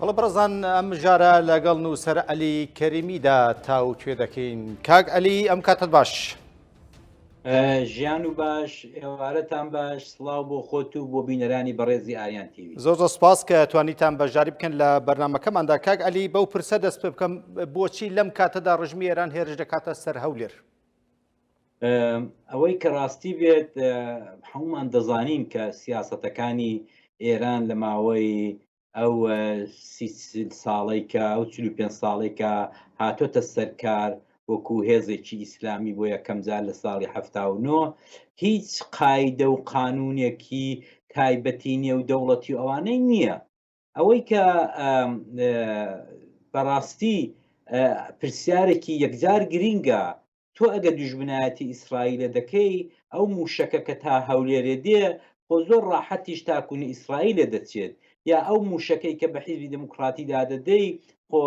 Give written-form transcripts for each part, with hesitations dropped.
بەڵێ بەڕێزان ئەم مژارە لەگەڵ نووسەر عەلی کەریمیدا تاوتوێ دەکەین. کاک عەلی ئەم کاتت باش. ژیان و باش ئێوارەتان باش سڵاو بۆ خۆت و بۆ بینەرانی بەڕێزی ئاریان تیوی. زۆر زۆر سپاس کە توانیتان بەشداری بکەن لە بەرنامەکەماندا. کاک عەلی بەو پرسە دەست پێ بکەم بۆچی لەم کاتەدا ڕژمی ئێران هێرش دەکاتە سەر هەولێر؟ ئەوەی کە ڕاستی بێت هەمومان دەزانین کە سیاسەتەکانی ئێران لە ماوەی ئەو ساڵەی کە ئەو 45 ساڵێک کە هاتۆتە سەرکار وەکو هێزێکی ئیسلامی بۆ یەکەم جار لە ساڵی 79 هیچ قایدە و قانونێکی تایبەتی نێو دەوڵەتی و ئەوانەی نییە ئەوەی کە بەڕاستی پرسیارێکی یەکجار گرینگە تۆ ئەگە دوژمنایەتی ئیسرائیلە دەکەی ئەو موشەکە کە تا هەولێرێ دێ خۆ زۆر ڕاحەتیش تا کونی ئیسرائیلێ دەچێت یا ئەو موشەکەی کە بە حیزبی دێموکڕاتی دادەدەی خۆ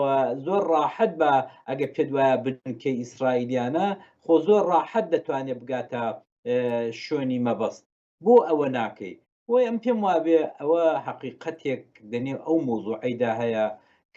زۆر ڕاحەت بە ئەگە پێت وایە بنکەی ئیسرائیلیانە خۆ زۆر ڕاحەت دەتوانێت بگاتە شوێنی مەبەست بۆ ئەوە ناکەی؟ بۆیە ئەم پێم وابێ ئەوە حەقیقەتێک دەنێو ئەو مۆزوعەیدا هەیە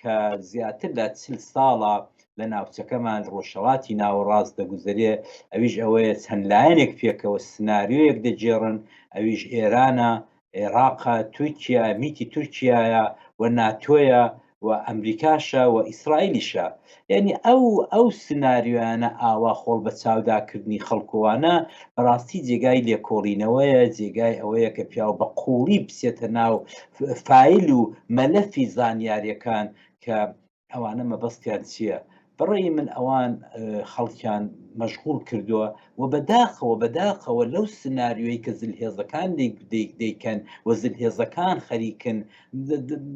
کە زیاتر لە چل ساڵە لە ناوچەکەمان ڕۆژهەڵاتی ناوەڕاست دەگوزەرێ ئەویش ئەوەیە چەند لایەنێک پێکەوە سناریۆیەک دەگێڕن ئەویش ئێرانە عێراقە تورکیا میتی تورکیایە و ناتۆیە و ئەمریکاشە و ئیسرائیلیشە یعنی ئەو ئەو سناریۆیانە ئاوا خۆڵ بە چاوداکردنی خەڵکوانە بەڕاستی جێگای لێکۆڵینەوەیە جێگای ئەوەیە کە پیاو بە قوڵی بچێتە ناو فایل و مەلەفی زانیاریەکان کە ئەوانە مەبەستیان چییە؟ بەڕێی من ئەوان خەڵکیان مەشغوڵ کردووە و بەداخەوە بەداخەوە لەو سناریۆی کە زلهێزەکان دەیکەن و زلهێزەکان خەریکن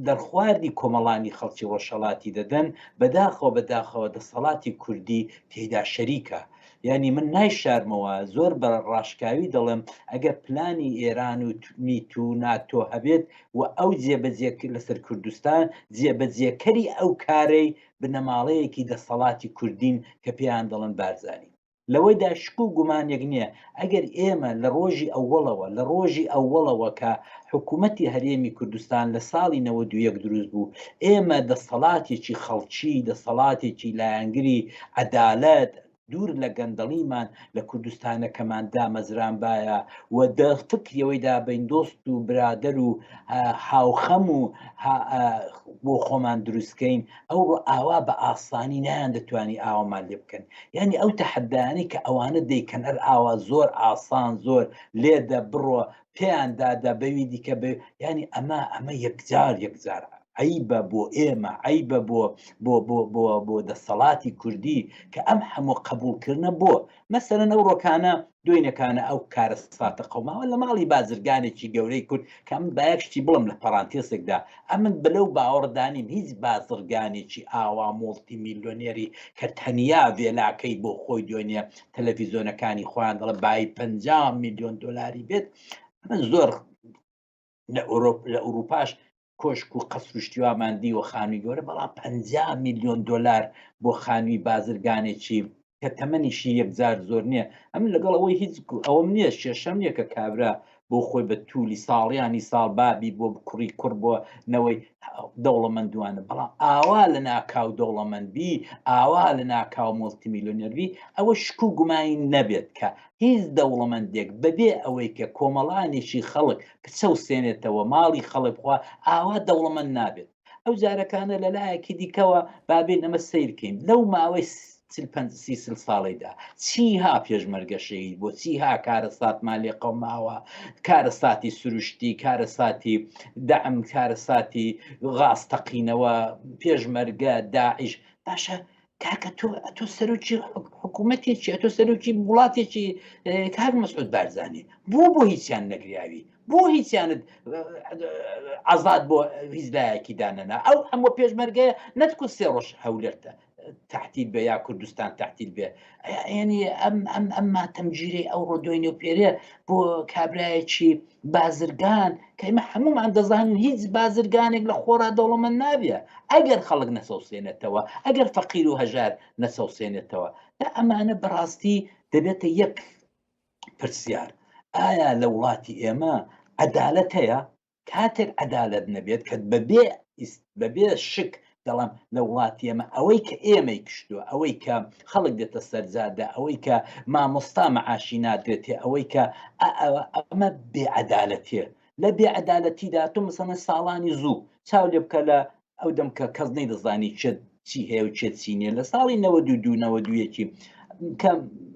دەرخواردی کۆمەڵانی خەڵکی ڕۆژهەڵاتی دەدەن بەداخەوە بەداخەوە دەسەڵاتی کوردی تێیدا شەریکە یعنی من نایشارمەوە زۆر بە ڕاشکاوی دەڵێم ئەگەر پلانی ئێران و میت و ناتۆ هەبێت و ئەو جێبەجێ لەسەر کوردستان جێبەجێکەری ئەو کارەی بنەماڵەیەکی دەسەڵاتی کوردین کە پێیان دەڵێن بارزانی. لەوەیدا شک و گومانێک نییە ئەگەر ئێمە لە ڕۆژی ئەوەڵەوە لە ڕۆژی ئەوەڵەوە کە حکوومەتی هەرێمی کوردستان لە ساڵی 91 دروست بوو ئێمە دەسەڵاتێکی خەڵکی دەسەڵاتێکی لایەنگری عەدالەت دوور لە گەندەڵیمان لە کوردستانەکەمان دامەزرانبایە و دە فکری ئەوەی دابین دۆست و برادەر و هاوخەم و بۆ خۆمان دروستکەین ئەوڕۆ ئاوا بە ئاسانی نایان دەتوانی ئاوامان لێ بکەن یعنی ئەو تەحەدایانەی کە ئەوانە دەیکەن ئەر ئاوا زۆر ئاسان زۆر لێدە بڕۆ پێیان دادا بەوی دیکە بێ ینی ئەمە ئەمە یەکجار یەکجار عیبە بۆ ئێمە عیبە بۆ بۆ بۆ بۆ بۆ دەسەڵاتی کوردی کە ئەم هەموو قبولکردنە بۆ مەسەرەن ئەو ڕۆکانە دوێنەکانە ئەو کارەساتە قەوماوە لە ماڵی بازرگانێکی گەورەی کورد کە من با یەک شتی بڵم لە پەرانتێسێکدا ئەمن بەلەو باوەڕدانیم هیچ بازرگانێکی ئاوا مۆڵتی میلیۆنێری کە تەنیا ڤێلاکەی بۆ خۆی دوێنێ تەلەڤیزیۆنەکانی خۆیان دەڵێ بای 50 میلیۆن دلاری بێت من زۆر لە ئەوروپ لە ئەوروپاش کۆشک و قەسر و شتی وامان دیوە خانووی گەورە بەڵام 50 میلیۆن دلار بۆ خانووی بازرگانێکی کە تەمەنیشی یەکجار زۆر نییە ئەم لەگەڵ ئەوەی هیچ ئەوەم نییە شێشەم نییە کە کابرا بۆ خۆی بە تولی ساڵیانی ساڵ بابی بۆ کوڕی کوڕ بۆ نەوەی دەوڵەمەندوانە بەڵام ئاوا لە ناکاو دەوڵەمەندبی ئاوا لە ناکاو مۆڵتی میلیۆنێربی ئەوە شک و گومانی نەبێت کە هیچ دەوڵەمەندێک بەبێ ئەوەی کە کۆمەڵانێکی خەڵک بچەوسێنێتەوە ماڵی خەڵک بخوا ئاوا دەوڵەمەند نابێت ئەو جارەکانە لە لایەکی دیکەوە بابێن ئەمە سیرکەین لەو ماوەی سی ساڵیدا چی ها پێشمەرگە شەهید بۆ چی ها کارەساتمان لێ قەوماوە کارەساتی سروشتی کارەساتی دەعم کارەساتی غاز تەقینەوە پێشمەرگە داعش باشە کاکە تۆ ئەتۆ سەرۆکی حکوومەتێکی ئەتۆ سەرۆکی وڵاتێکی کاک مەسعود بارزانی بۆ بۆ هیچیان نەگریاوی بۆ هیچیانت ئازاد بۆ هیچ لایەکی دانەنا ئەو هەموو پێشمەرگەیە نەتکو سێ ڕۆژ هەولێرتە تحتیل بێ یا کوردستان تحتیل بێ ینی ئەم ئەم ئەم ماتەمگیرەی ئەو ڕۆدۆینە و پێرێ بۆ کابرایەکی بازرگان کە ئێمە هەمومان دەزانین هیچ بازرگانێک لە خۆرا دەوڵەمەند نابێ ئەگەر خەڵک نەسەوسێنێتەوە ئەگەر فەقیر و هەژار نەسەوسێنێتەوە تا ئەمانە بەڕاستی دەبێتە یەک پرسیار ئایا لە وڵاتی ئێمە عەدالەت هەیە کاتێک عەدالەت نەبێت کە بەبێ. بەبێ شک دەڵێم لە وڵاتی ئێمە ئەوەی کە ئێمەی کوشتووە، ئەوەی کە خەڵک دێتە سەرجادە، ئەوەی کە مامۆستا مەعاشی نادرێتێ، ئەوەی کە ئەمە بێعەدالەتیە. لە بێعەدالەتیدا تۆ مەسەلەن ساڵانی زوو چاو لێ بکە لە ئەو دەم کە کەس نەیدەزانی چێ چی هەیە و چێ چی نییە لە ساڵی 92 91 کە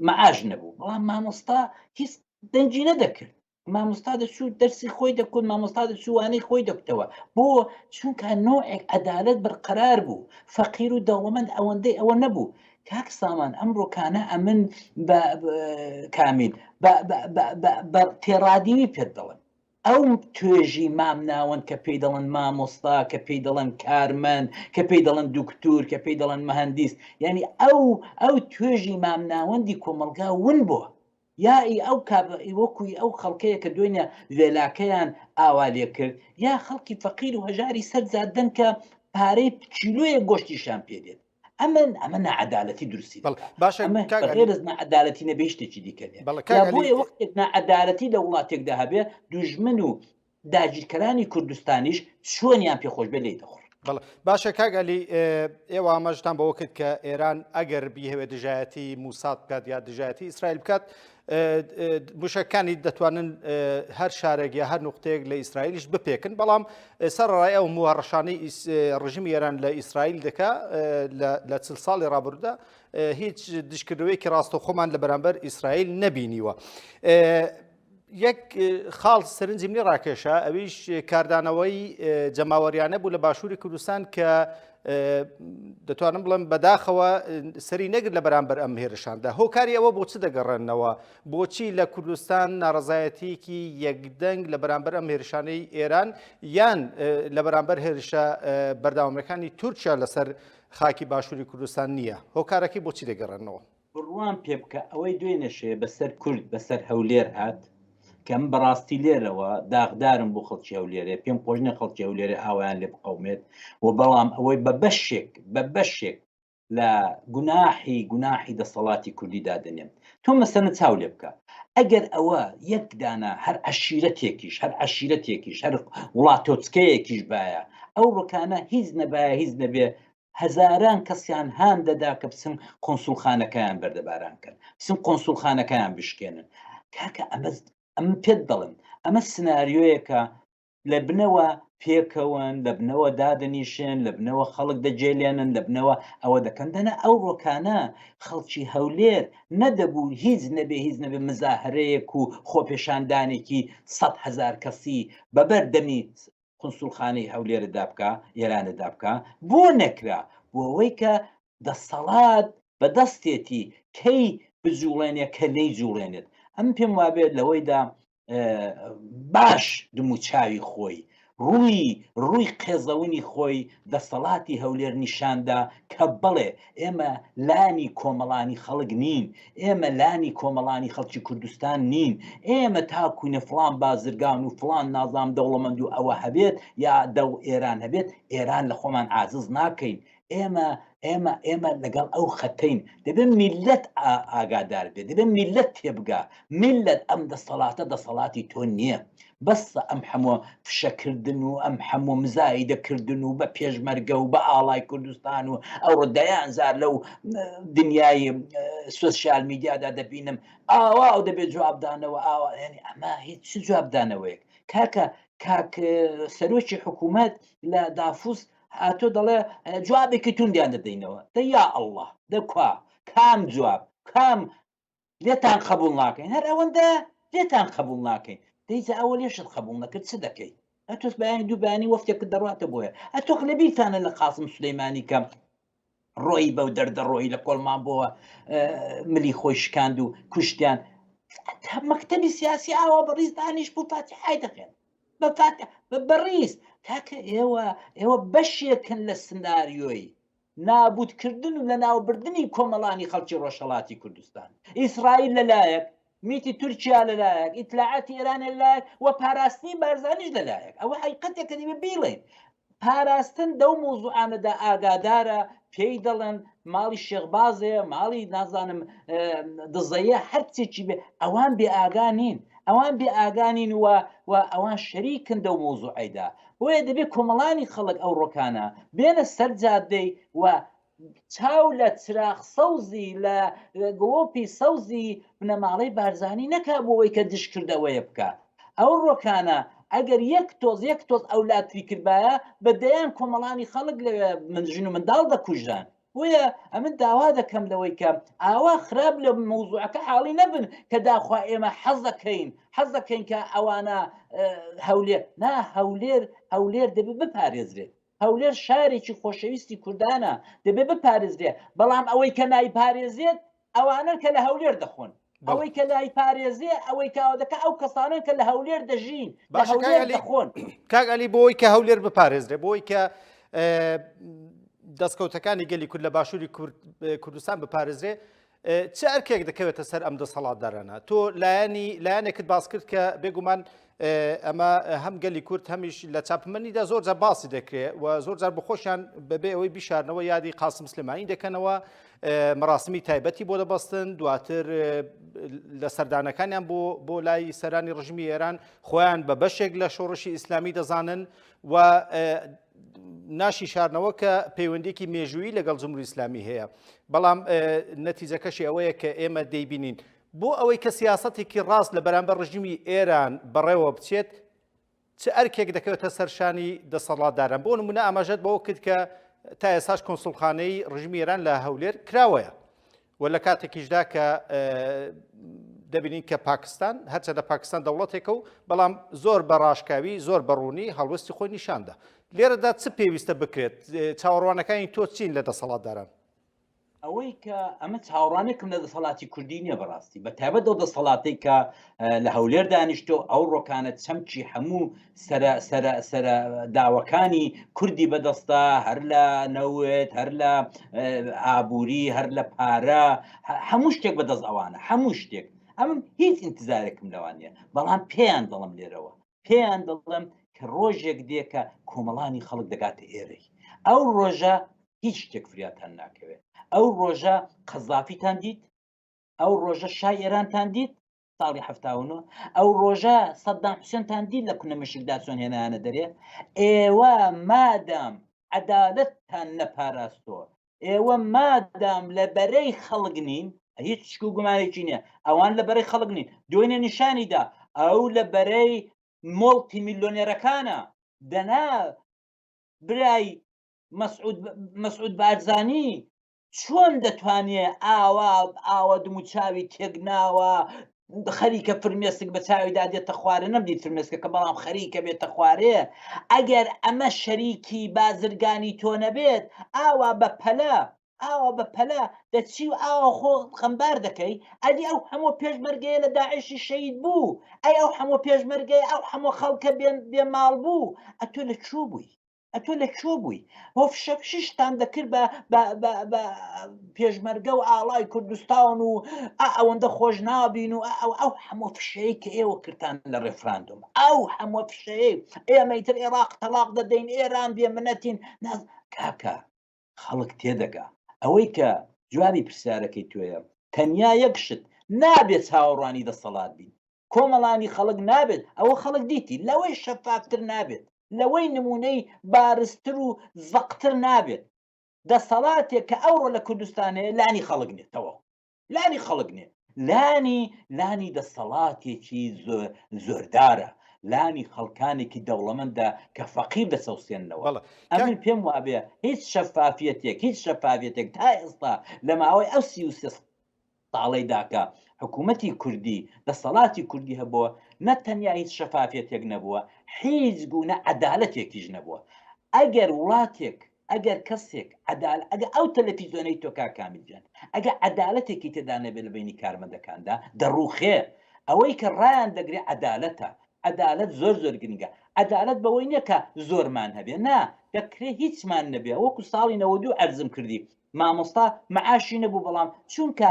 مەعاش نەبوو، بەڵام مامۆستا هیچ دەنگی نەدەکرد. مامۆستا دەچوو دەرسی خۆی دەکوت مامۆستا دەچوو وانەی خۆی دەکوتەوە بۆ چونکە نوعێک عەدالەت بەرقەرار بوو فەقیر و دەوڵەمەند ئەوەندەی ئەوە نەبوو کاک سامان ئەمڕۆکانە ئەمن بە کامیل بە تێڕادیوی پێت دەڵێم ئەو توێژی مام ناوەند کە پێی دەڵێن مامۆستا کە پێی دەڵێن کارمەند کە پێی دەڵێن دوکتور کە پێی دەڵێن مهندیس یعنی ئەو ئەو توێژی مام ناوەندی کۆمەڵگا ون بووە یا ئی ئەو کاب ئی وەکو ئی ئەو خەڵکەیە کە دوێنێ ڤێلاکەیان ئاوا لێ کرد، یا خەڵکی فەقیر و هەژاری سەر جادەن کە پارەی کیلۆیەک گۆشتیشیان پێ دێت. ئەمە ئەمە ناعەدالەتی دروستی بەڵێ دەکا. باشە ئەمە کاک بە عەلی غێرەز ناعەدالەتی نەبێ هیچ شتێکی دیکە نییە. بەڵێ کاک یا عەلی بۆیە وەختێک ناعەدالەتی لە وڵاتێکدا هەبێ دوژمن و داگیرکەرانی کوردستانیش چۆنیان پێ خۆش بێ لێی دەخۆن. بەڵێ باشە کاک عەلی ئێوە ئاماژەتان بەوە کرد کە ئێران ئەگەر بیهەوێت دژایەتی موساد بکات یا دژایەتی ئیسرائیل بکات موشەکانی دەتوانن هەر شارێک یا هەر نقطەیەک لە ئیسرائیلیش بپێکن بەڵام سەرڕای ئەو موهڕەشانەی ڕژیمی ئێران لە ئیسرائیل دەکا لە چل ساڵی ڕابردوودا هیچ دژکردنەوەیەکی ڕاستەوخۆمان لە بەرامبەر ئیسرائیل نەبینیوە. یەک خاڵ سەرنجی منی ڕاکێشا ئەویش کاردانەوەی جەماوەریانە بوو لە باشووری کوردستان کە دەتوانم بڵێم بەداخەوە سەری نەگر لە بەرامبەر ئەم هێرشاندا هۆکاری ئەوە بۆ چ دەگەڕێنەوە بۆچی لە کوردستان ناڕزایەتیکی یەکدەنگ لە بەرامبەر ئەم هێرشانەی ئێران یان لە بەرامبەر هێرشە بەرداوامەکانی تورکیا لەسەر خاکی باشووری کوردستان نییە هۆکارەکەی بۆچی دەگەڕێنەوە؟ بڕوام پێ بکە ئەوەی دوێنێ شەوێ بەسەر کورد بەسەر هەولێر هات کە من بەڕاستی لێرەوە داغدارم بۆ خەڵکی هەولێرێ پێم خۆش نیە خەڵکی هەولێرێ ئاوایان لێ بقەومێت و بەڵام ئەوەی بە بەشێک بە بەشێک لە گوناحی گوناحی دەسەڵاتی کوردی دادەنێم تۆ مەسەنە چاو لێ بکە ئەگەر ئەوە یەک دانە هەر عەشیرەتێکیش هەر عەشیرەتێکیش هەر وڵاتۆچکەیەکیش باە ئەو ڕکانە هیچ نەبایە هیچ نەبێ هەزاران کەسیان هان دەدا کە بچن قۆنسوڵخانەکەیان بەردەباران کەن بچن قۆنسوڵخانەکەیان بشکێنن کاکە ئەمە ئەمە پێت دەڵێم ئەمە سناریۆیەکە لە بنەوە پێکەوەن لە بنەوە دادەنیشن لە بنەوە خەڵک دەجێلێنن لە بنەوە ئەوە دەکەن دەنا ئەو ڕۆکانە خەڵکی هەولێر نەدەبوو هیچ نەبێ هیچ نەبێ مزاهرەیەک و خۆپێشاندانێکی 100 هەزار کەسی بەبەر دەمی قونسوڵخانەی هەولێرت دابکا ئێرانت دابکا بۆ نەکرا بۆ ئەوەی کە دەسەڵات بەدەستێتی کەی بجوڵێنێ کە نەی جوڵێنێت ئەم پێم وابێت لەوەیدا باش دموچاوی خۆی ڕووی ڕووی قێزەونی خۆی دەسەڵاتی هەولێر نیشاندا کە بەڵێ ئێمە لانی کۆمەڵانی خەڵک نین، ئێمە لانی کۆمەڵانی خەڵکی کوردستان نین، ئێمە تاکوینە فڵان بازرگان و فڵان نازام دەوڵەمەند و ئەوە هەبێت یا دەو ئێران هەبێت، ئێران لە خۆمان عاجز ناکەین، ئێمە ئێمە ئێمە لەگەڵ ئەو خەتەین، دەبێت میللەت ئاگادار بێت، دەبێت میللەت تێبگا، میللەت ئەم دەسەڵاتە دەسەڵاتی تۆ نییە، بەسە ئەم حەمۆ فشەکردن و ئەم حەمۆ مزایدە کردن و بە پێشمەرگە و بە ئاڵای کوردستان و ئەوڕۆ دەیان جار لەو دنیای سۆسیال میدیادا دەبینم ئاوا ئەو دەبێت جوابدانەوە ئاوا یعنی ئەمە هیچ چ جوابدانەوەیەک کاکە کاک سەرۆکی حکوومەت لە دافوس هاتۆ دەڵێ جوابێکی توندیان دەدەینەوە دە یا ئەله دەکوا کام جواب کام لێتان قبوڵ ناکەین هەر ئەوەندە لێتان قبوڵ ناکەین دەیجا ئەوە لێشت قبوڵ نەکرد چ دەکەی ئەتۆس بەیانی دوو بەیانی وەفتێکت دەڕاتە بۆیە ئەتۆخ لە بیرتانە لە قاسم سولەیمانی کە ڕۆی بەو دەردە ڕۆی لە کۆڵمان بۆوە ملی خۆی شکاند و کوشتیان مەکتەبی سیاسی ئاوا بەڕیز دانیش بوو فاتیحای دەخێن بە بەڕیز کاکە ئێوە ئێوە بەشێکن لە سناریۆی نابوتکردن و لەناوبردنی کۆمەڵانی خەڵکی ڕۆژهەڵاتی کوردستان، ئیسرائیل لە لایەک، میتی تورکیا لە لایەک، ئیتلاعاتی ئێران لە لایەک و پاراستنی بارزانیش لە لایەک. ئەوە حەقیقەتێکە دەبێ بیڵێین. پاراستن دەو مەوزوعانەدا ئاگادارە، پێی دەڵێن ماڵی شێخ بازێ، ماڵی نازانم دزەیە، هەر چێکی بێ، ئەوان بێ ئاگا نین. ئەوان بێ ئاگا نین و ئەوان شەریکن دەو مەوزوعەیدا. بۆیە دەبێت کۆمەڵانی خەڵک ئەو ڕۆکانە بێنە سەر جادەی و چاو لە چراخ سەوزی لە گڵۆپی سەوزی بنەماڵەی بارزانی نەکا بۆ ئەوەی کە دژکردەوەیە بکە ئەو ڕۆکانە ئەگەر یەک تۆز یەک تۆز ئەو لاتری کردبایە بە دەیان کۆمەڵانی خەڵک لەوێ من ژن و منداڵ دەکوژران بۆیە ئەمن داوا دەکەم لەوەی کە ئاوا خراپ لە مەوزوعەکە حاڵی نەبن کە داخوا ئێمە حەز دەکەین حەز دەکەین کە ئەوانە هەولێر نا هەولێر هەولێر دەبێت بپارێزرێت هەولێر شارێکی خۆشەویستی کوردانە دەبێت بپارێزرێ بەڵام ئەوەی کە نایپارێزێت ئەوانەن کە لە هەولێر دەخۆن ئەوەی کە لای پارێزێ ئەوەی کاوە دەکە ئەو کەسانن کە لە هەولێر دەژین باش دەخۆن کاک علی بۆی کە هەولێر بپارێزرێ بۆی کە دەستکەوتەکانی گەلی کورد لە باشووری کوردستان بپارێزرێ چ ئەرکێک دەکەوێتە سەر ئەم دەسەڵاتدارانە تۆ لایەنی لایەنێکت باس کرد کە بێگومان ئەمە هەم گەلی کورد هەمیش لە چاپمەنیدا زۆر جار باسی دەکرێت و زۆر جار بەخۆشیان بەبێ ئەوەی بیشارنەوە یادی قاسم سلێمانی دەکەنەوە مەراسمی تایبەتی بۆ دەبەستن دواتر لە سەردانەکانیان بۆ بۆ لای سەرانی ڕژمی ئێران خۆیان بە بەشێک لە شۆڕشی ئیسلامی دەزانن و ناشی شارنەوە کە پەیوەندێکی مێژوویی لەگەڵ جمهوری ئیسلامی هەیە بەڵام نەتیجەکەشی ئەوەیە کە ئێمە دەیبینین بۆ ئەوەی کە سیاسەتێکی ڕاست لە بەرامبەر ڕژیمی ئێران بەڕێوە بچێت، چ ئەرکێک دەکەوێتە سەر شانی دەسەڵاتداران؟ بۆ نمونە ئاماژەت بەوە کرد کە تا ئێستاش کۆنسوڵخانەی ڕژیمی ئێران لە هەولێر کراوەیە و لە کاتێکیشدا کە دەبینین کە پاکستان هەرچەندە پاکستان دەوڵەتێکە و بەڵام زۆر بە ڕاشکاوی زۆر بەڕوونی هەڵوستی خۆی نیشاندا لێرەدا چ پێویستە بکرێت چاوەڕوانەکانی تۆ چین لە دەسەڵاتداران؟ ئەوەی کە ئەمە چاوەڕوانێکم لە دەسەڵاتی کوردی نییە بەڕاستی بە تایبەت ئەو دەسەڵاتەی کە لە هەولێر دانیشتۆ ئەو ڕۆکانە چەمکی هەموو سەرە سەرە سەرە داوەکانی کوردی بەدەستە هەر لە نەوت هەر لە ئابووری هەر لە پارە هەموو شتێک بەدەست ئەوانە هەموو شتێک ئەمن هیچ ئینتزارێکم لەوان نییە بەڵام پێیان دەڵم لێرەوە پێیان دەڵێم کە ڕۆژێک دێ کە کۆمەڵانی خەڵک دەگاتە ئێرەی ئەو ڕۆژە هیچ شتێک فریاتان ناکەوێت ئەو ڕۆژە قەزافیتان دیت ئەو ڕۆژە شای ئێرانتان دیت ساڵی هەفتاونۆ ئەو ڕۆژە سەدام حوسێنتان دیت لە کونە مشکدا چۆن هێنانە دەرێ ئێوە مادام عەدالەتتان نەپاراستۆ ئێوە مادام لە بەرەی خەڵک نین هیچ شک و گومانێکی نییە ئەوان لە بەرەی خەڵک نین دوێنێ نیشانی دا ئەو لە بەرەی مۆڵتی میلیۆنێرەکانە دەنا برای مەسعود بارزانی چۆن دەتوانێ ئاوا ئاوا دموچاوی تێکناوە خەریکە فرمێسک بە چاویدا دێتە خوارێ نەمدیت فرمێسکەکە بەڵام خەریکە بێتە خوارێ ئەگەر ئەمە شەریکی بازرگانی تۆ نەبێت ئاوا بە پەلە ئاوا بە پەلە دەچی و ئاوا خۆ خەمبار دەکەی ئەدی ئەو هەموو پێشمەرگەیە لە داعشی شەید بوو ئەی ئەو هەموو پێشمەرگەی ئەو هەموو خەڵکە بێن بێ ماڵ بوو ئەتۆ لە کوێ بووی ئەتۆ لە کوێ بووی؟ هۆ فشەفشیشتان دەکرد بە بە بە بە پێشمەرگە و ئاڵای کوردستان و ئا ئەوەندە خۆش نابین و ئەو ئەو هەموو فشەیە کە ئێوە کردتان لە ڕێفراندۆم ئەو هەموو فشەیە ئێمە ئیتر عێراق تەلاق دەدەین ئێران بێ منەتین ناز کاکە خەڵک تێدەگا ئەوەی کە جوابی پرسیارەکەی تۆیە تەنیا یەک شت نابێت چاوەڕوانی دەسەڵات بین کۆمەڵانی خەڵک نابێت ئەوە خەڵک دیتی لەوەی شەفافتر نابێت لەوەی نمونەی بارزتر و زەقتر نابێت دەسەڵاتێک کە ئەوڕۆ لە کوردستان هەیە لانی خەڵک نیە تەواو لانی خەڵک نیە لانی لانی دەسەڵاتێکی زۆردارە لانی خەڵکانێکی دەوڵەمەندە کە فەقیر دەچەوسێننەوە ئەمن پێم وابێ هیچ شەفافیەتێک هیچ شەفافیەتێک تا ئێستا لە ماوەی ئەو 33 ساڵەیدا کە حکوومەتی کوردی، دەسەڵاتی کوردی هەبووە، نە تەنیا هیچ شەفافیەتێک نەبووە، هیچ گوونە عەدالەتێکیش نەبووە. ئەگەر وڵاتێک، ئەگەر کەسێک عەدال، ئەگەر ئەو تەلەفیزیۆنەی تۆ کاک کامیل گیان، ئەگەر عەدالەتێکی تێدا نەبێ لە بەینی کارمەندەکاندا، دەڕووخێ. ئەوەی کە ڕایان دەگرێ عەدالەتە. عەدالەت زۆر زۆر گرنگە. عەدالەت بەوەی نییە کە زۆرمان هەبێ، نا، دەکرێ هیچمان نەبێ. وەکوو ساڵی 92 عەرزم کردی، مامۆستا معاشی نەبوو بەڵام چونکە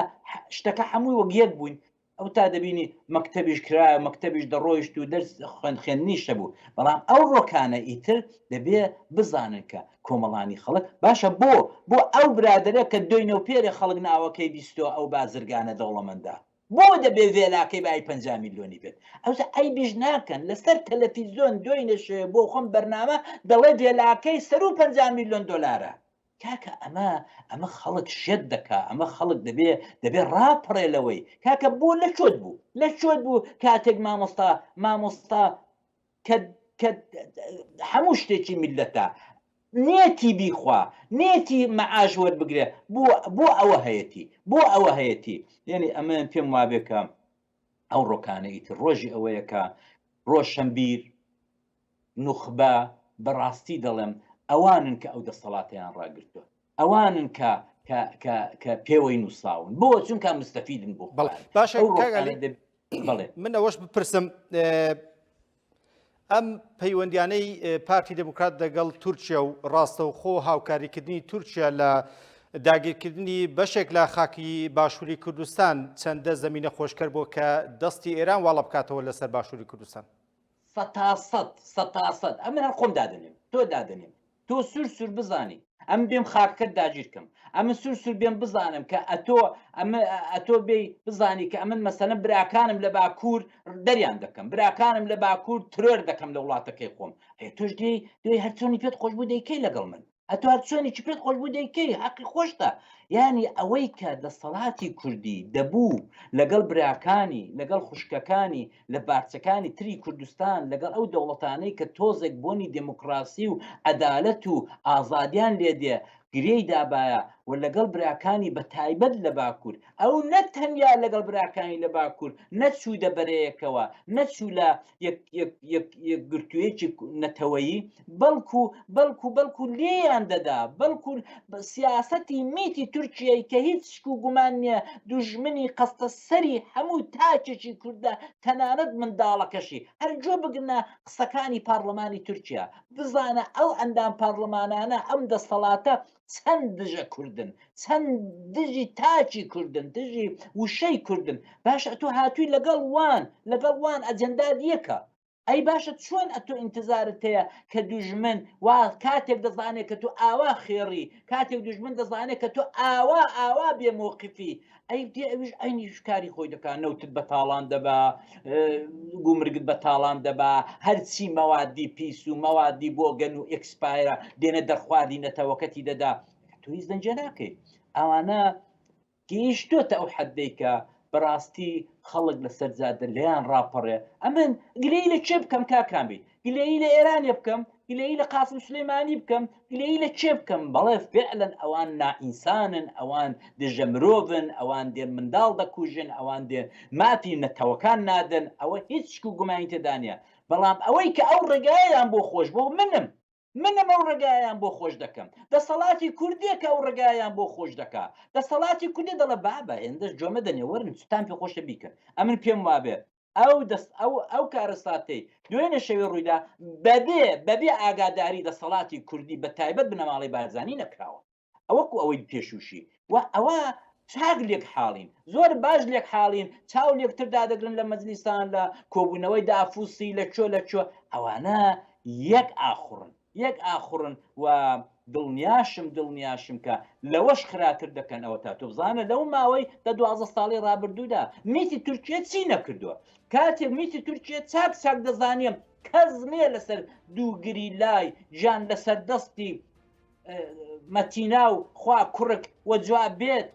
شتەکە هەمووی وەک یەک بووین ئەو تا دەبینی مەکتەبیش کرایە مەکتەبیش دەڕۆیشت و دەرس خوێند خوێندنیش هەبوو بەڵام ئەو ڕۆکانە ئیتر دەبێ بزانن کە کۆمەڵانی خەڵک باشە بۆ بۆ ئەو برادەرە کە دۆینە و پێرێ خەڵک ناوەکەی بیستۆ ئەو بازرگانە دەوڵەمەندە. بۆ دەبێ ڤێلاکەی بای 50 میلیۆنی بێت ئەوسا عەیبیش ناکەن لەسەر تەلەفیزیۆن دوێنێ شەوێ بۆ خۆم بەرنامە دەڵێ ڤێلاکەی سەرو 50 میلیۆن دۆلارە کاکە ئەمە ئەمە خەڵک شێت دەکا ئەمە خەڵک دەبێ دەبێ ڕاپەڕێ لەوەی کاکە بۆ لە چۆت بوو لە چۆت بوو کاتێک مامۆستا مامۆستا کە کە هەموو شتێکی میلەتە نێتی بیخوا نێتی مەعاش وەربگرێ بۆ بۆ ئەوە هەیەتی بۆ ئەوە هەیەتی یعنی ئەمە پێم وابێ کە ئەو ڕۆکانە ئیتر ڕۆژی ئەوەیە کە ڕۆشنبیر نوخبە بەڕاستی دەڵێم ئەوانن کە ئەو دەسەڵاتیان ڕاگرتووە ئەوانن کە کە کە کە پێوەی نووساون بۆ چونکە مستەفیدن بۆ باشە بەڵێ من ئەوەش بپرسم ئەم پەیوەندیانەی پارتی دموکرات دەگەڵ تورکیا و ڕاستەوخۆ هاوکاریکردنی تورکیا لە داگیرکردنی بەشێک لە خاکی باشووری کوردستان چەندە زەمینە خۆشکەر بۆ کە دەستی ئێران واڵە بکاتەوە لەسەر باشووری کوردستان؟ سەتاسەد سەتاسەد ئەمن هەر خۆم دادەنێم تۆ دادەنێم تۆ سور سور بزانی ئەمن بێم خاکەکەت داگیر کەم ئەمن سور سور بێم بزانم کە ئەتۆ ئەمە ئەتۆ بێی بزانی کە ئەمن مەسەلەن براکانم لە باکوور دەریان دەکەم براکانم لە باکوور ترۆر دەکەم لە وڵاتەکەی خۆم ئەی تۆش دێی دێی هەرچۆنی پێت خۆش بوو دەیکەی لەگەڵ من ئەتۆ هەرچۆنێکی پێت خۆش بوو دەیکەی حەقی خۆشتە یانی ئەوەی کە دەسەڵاتی کوردی دەبوو لەگەڵ براکانی لەگەڵ خوشکەکانی لە پارچەکانی تری کوردستان لەگەڵ ئەو دەوڵەتانەی کە تۆزێک بۆنی دێموکڕاسی و عەدالەت و ئازادیان لێ دێ گرێی دابایە و لەگەڵ براکانی بە تایبەت لە باکوور ئەو نە تەنیا لەگەڵ براکانی لە باکوور نەچوو دە بەرەیەکەوە نەچوو لە یەک یەک یەک یەکگرتوویەکی نەتەوەیی بەڵکو بەڵکو بەڵکو لێیان دەدا بەڵکو سیاسەتی میتی تورکیای کە هیچ شک و گومان نییە دوژمنی قەستە سەری هەموو تاکێکی کوردە تەنانەت منداڵەکەشی هەر گوێ بگرنە قسەکانی پارلەمانی تورکیا بزانە ئەو ئەندام پارلەمانانە ئەم دەسەڵاتە چەند دژە کوردن چەند دژی تاکی کوردن دژی وشەی کوردن باشە تۆ هاتووی لەگەڵ وان لەگەڵ وان ئەجندات یەکە ئەی باشە چۆن ئەتۆ ئینتزارت هەیە کە دوژمن وا کاتێک دەزانێت کە تۆ ئاوا خێڕی کاتێک دوژمن دەزانێت کە تۆ ئاوا ئاوا بێ مۆقفی ئەی دێ ئەویش ئەینی کاری خۆی دەکا نەوتت بە تاڵان دەبا گومرگت بە تاڵان دەبا هەرچی مەوادی پیس و مەوادی بۆگەن و expire ە دێنە دەرخواردی نەتەوەکەتی دەدا تۆ هیچ دەنگێ ناکەی ئەوانە گەیشتۆتە ئەو حەدەی کە بەڕاستی خەڵک لەسەر جادە لێیان ڕاپەڕێ ئەمن گلەیی لە کێ بکەم کاک کامی گلەیی لە ئێرانێ بکەم گلەیی لە قاسم سلەیمانی بکەم گلەیی لە کێ بکەم بەڵێ فعلەن ئەوان نائینسانن ئەوان دژە مرۆڤن ئەوان دێن منداڵ دەکوژن ئەوان دێن مافی نەتەوەکان نادەن ئەوە هیچ شک و گومانی تێدا نییە بەڵام ئەوەی کە ئەو ڕێگایەیان بۆ خۆش بۆ منم منم ئەو ڕێگایەیان بۆ خۆش دەکەم. دەسەڵاتی کوردیە کە ئەو ڕێگایەیان بۆ خۆش دەکا. دەسەڵاتی کوردی دەڵێ بابە هێندەش گوێ مەدەنێ وەرن چتان پێ خۆشە بیکەن. ئەمن پێم وابێ ئەو دەست ئەو ئەو کارەساتەی دوێنێ شەوێ ڕوویدا بەبێ بەبێ ئاگاداری دەسەڵاتی کوردی بە تایبەت بنەماڵەی بارزانی نەکراوە. وەکو ئەوەی پێشووشی و ئەوە چاک لێک حاڵین زۆر باش لێک حاڵین چاو لێکتر دادەگرن لە مەجلیسان لە کۆبوونەوەی دافوسی لە کوێ لە کوێ ئەوانە یەک ئاخوڕن یەک ئاخوڕن و دڵنیاشم دڵنیاشم کە لەوەش خراپتر دەکەن ئەوە تا تۆ بزانە لەو ماوەی دە 12 ساڵی ڕابردوودا میتی تورکیە چی نەکردووە کاتێک میتی تورکیە چاک چاک دەزانیم کەس نییە لەسەر دوو گریلای ژیان لەسەر دەستی مەتینا و خوا کوڕک و جواب بێت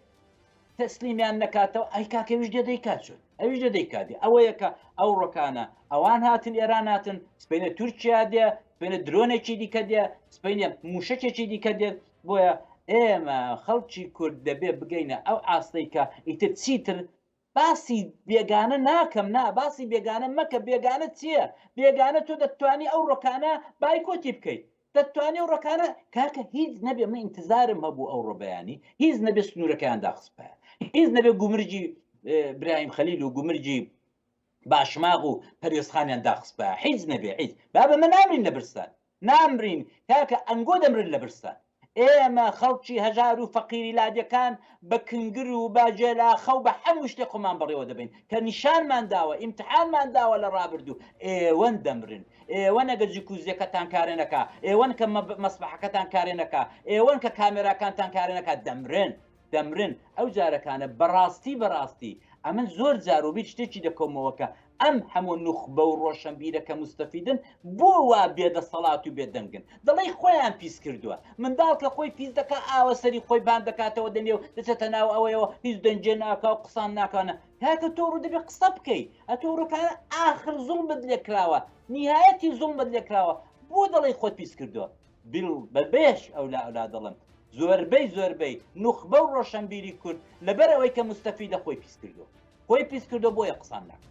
تەسلیمیان نەکاتەوە ئەی کاکەویش دێ دەیکات چۆن ئەویش دێ دەیکات ئەوەیە کە ئەو ڕۆکانە ئەوان هاتن ئێران هاتن سپینە تورکیا دێ سپینە درۆنێکی دیکە دێ سپینە موشکێکی دیکە دێت بۆیە ئێمە خەڵکی کورد دەبێ بگەینە ئەو ئاستەی کە ئیتر چیتر باسی بێگانە ناکەم نا باسی بێگانە مەکە بێگانە چییە بێگانە تۆ دەتوانی ئەو ڕۆکانە بایکۆتی بکەیت دەتوانی ئەو ڕۆکانە کاکە هیچ نەبێ من ئینتزارم هەبوو ئەو ڕۆبیانی هیچ نەبێ سنوورەکەیان داخستپایە هیچ نەبێ گومرگی برایم خەلیل و گومرگی باشماغ و پەروێزخانیان داخستپایە هیچ نەبێ هیچ بابە مە نامرین لە برسان نامرین کاکە ئەنگۆ دەمرن لە برسان. ئێمە خەڵکی هەژار و فەقیری لادێکان بە کنگر و بە جێلاخە و بە هەموو شتێک خۆمان بەڕێوە دەبەین کە نیشانمان داوە ئیمتحانمان داوە لە ڕابردوو ئێوەن دەمرن ئێوەن ئەگەر جکوزیەکەتان کارێ نەکا ئێوەن کە مەسبەحەکەتان کارێ نەکا ئێوەن کە کامێراکانتان کارێ نەکا دەمرن دەمرن ئەو جارەکانە بەڕاستی بەڕاستی. ئەمن زۆر جار و بیر شتێکی دەکەومەوە کە ئەم هەموو نوخبە و ڕۆشەنبیرە کە موستەفیدن بۆ وا بێدەسەڵات و بێدەنگن؟ دەڵێی خۆیان پیس کردووە. منداڵ کە خۆی پیس دەکا ئاوە سەری خۆی بان دەکاتەوە دەنێ و دەچێتە ناو ئەوەیەوە هیچ دەنگێ ناکا و قسان ناکانە. کاکە تۆ ڕوو دەبێ قسە بکەی. ئەتۆ ڕۆکانە ئاخر زوڵمت لێ کراوە. نیهایەتی زوڵمت لێ کراوە. بۆ دەڵێی خۆت پیس کردووە؟ بیل بە بێش ئەولا ئەولا دەڵێم زۆربەی زۆربەی نوخبە و ڕۆشەنبیری کورد لەبەر ئەوەی کە موستەفیدە خۆی پیس کردووە. خۆی پیس کردو بۆیە قسان ناکە.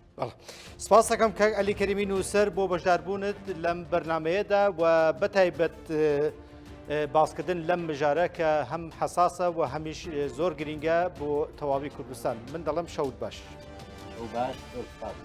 سپاس دەکەم کاک عەلی کەریمی نووسەر بۆ بەشداربوونت لەم بەرنمەیەدا و بەتایبەت باسکردن لەم مژارە کە هەم حەساسە و هەمیش زۆر گرینگە بۆ تەواوی کوردستان من دەڵێم شەوت باش. شەو باش زۆر سپاس.